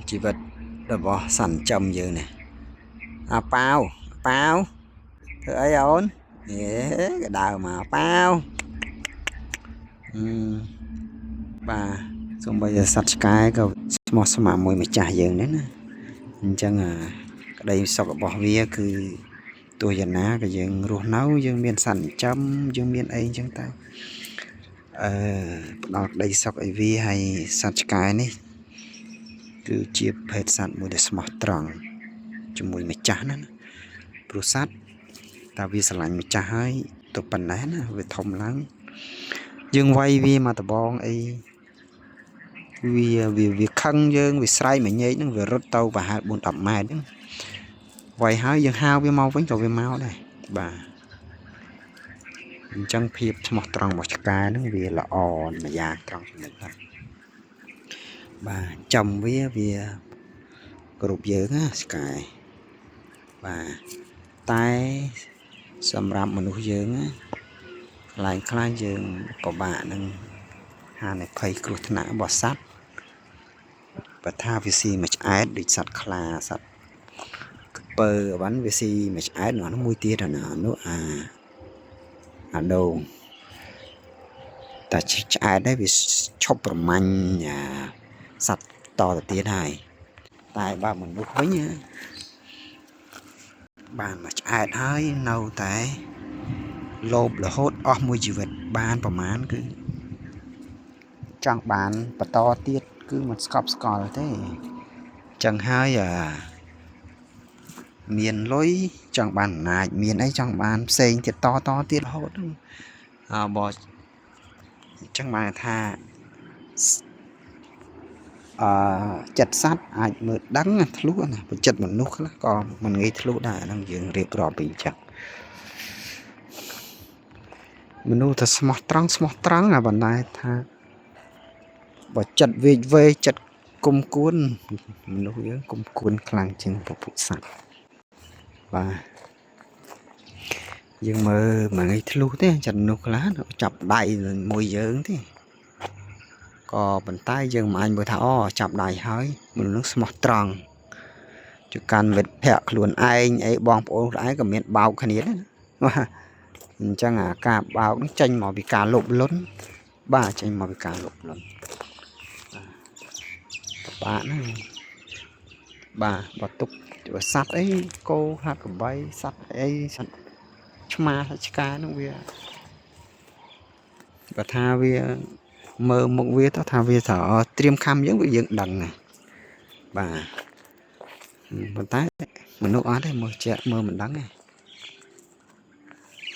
ជីវិតរបស់សត្វចិញ្ចឹមយើងនេះអាប៉ាវប៉ាវធ្វើអីអូនហេក៏ដើរមកប៉ាវអឺបាទសូម្បីតែសត្វឆ្កែក៏ស្មោះស្ម័គ្រមួយម្ចាស់យើងដែរណាអញ្ចឹងអាក្តីសុខរបស់វាគឺទោះយ៉ាងណាក៏យើងរស់នៅយើងមានសត្វចិញ្ចឹមយើងមានអីអញ្ចឹងទៅអឺផ្ដល់ក្តីសុខឲ្យវាហើយសត្វឆ្កែនេះ គឺជាភេទសត្វមួយដែលស្មោះត្រង់ជាមួយម្ចាស់ណាណាព្រោះសត្វតើវាស្រឡាញ់ម្ចាស់ហើយទៅប៉ុណ្ណេះណាវាធំឡើងយើងវាយវាមកដបងអីវាវាវាខឹងយើងវាស្រែកមួយញែកហ្នឹងវារត់ទៅប្រហែល4 10ម៉ែត្រហ្នឹងវាយហើយយើងហៅវាមកវិញក៏វាមកដែរបាទអញ្ចឹងភាពស្មោះត្រង់របស់ឆ្កែហ្នឹងវាល្អមួយយ៉ាងត្រង់ចំណុចហ្នឹងបាទចំវាវាគ្រប់យើងណាឆ្កែបាទតែសម្រាប់មនុស្សយើងណាកន្លែងខ្លះយើងពិបាកនឹងហានិភ័យគ្រោះថ្នាក់របស់សត្វបើថាវាស៊ីមួយឆ្អែតដូចសត្វខ្លាសត្វក្រពើអវ៉ាន់វាស៊ីមួយឆ្អែតនោះមួយទៀតណានោះអាអាដូងតែឆ្អែតដែរវាឈប់ប្រមាញ់អាសត្វតទៅទៀតហើយតែបើមនុស្សវិញណាបានមកឆ្អែតហើយនៅតែលោភរហូតអស់មួយជីវិតបានប្រមាណគឺចង់បានបន្តទៀតគឺមិនស្កប់ស្កល់ទេចឹងហើយអាមានលុយចង់បានអំណាចមានអីចង់បានផ្សេងទៀតតតទៀតរហូតហ្នឹងអើបើចឹងបានថាអឺចិត្តសត្វអាចមើលដឹងធ្លុះណាបើចិត្តមនុស្សខ្លះក៏មិនងាយធ្លុះដែរអាហ្នឹងយើងរៀបរាប់ពីអញ្ចឹងមនុស្សថាស្មោះត្រង់ស្មោះត្រង់អាបណ្តែថាបើចិត្តវេកវេចិត្តគុំគួនមនុស្សយើងគុំគួនខ្លាំងជាងពពួកសត្វបាទយើងមើលមិនងាយធ្លុះទេចិត្តមនុស្សខ្លះចាប់ដៃមួយយើងទេក៏ប៉ុន្តែយើងមិនអាចមើលថាអូចាប់ដៃហើយមនុស្សនឹងស្មោះត្រង់ជកាន់មិត្តភ័ក្ដិខ្លួនឯងអីបងប្អូនខ្លួនឯងក៏មានបោកគ្នាដែរណាបាទអញ្ចឹងអាការបោកនេះចេញមកពីការលោភលន់បាទចេញមកពីការលោភលន់ពិបាកណាស់បាទបើទុកបើសត្វអីគោហាត់ក្របីសត្វអីសត្វឆ្មាសត្វឆ្កែនោះវាបើថាវាមើលមុខវាទៅថាវាថាត្រៀមខំយើងវាយើងដឹងណាបាទប៉ុន្តែមនុស្សអត់ទេមើលជាក់មើលមិនដឹងទេ។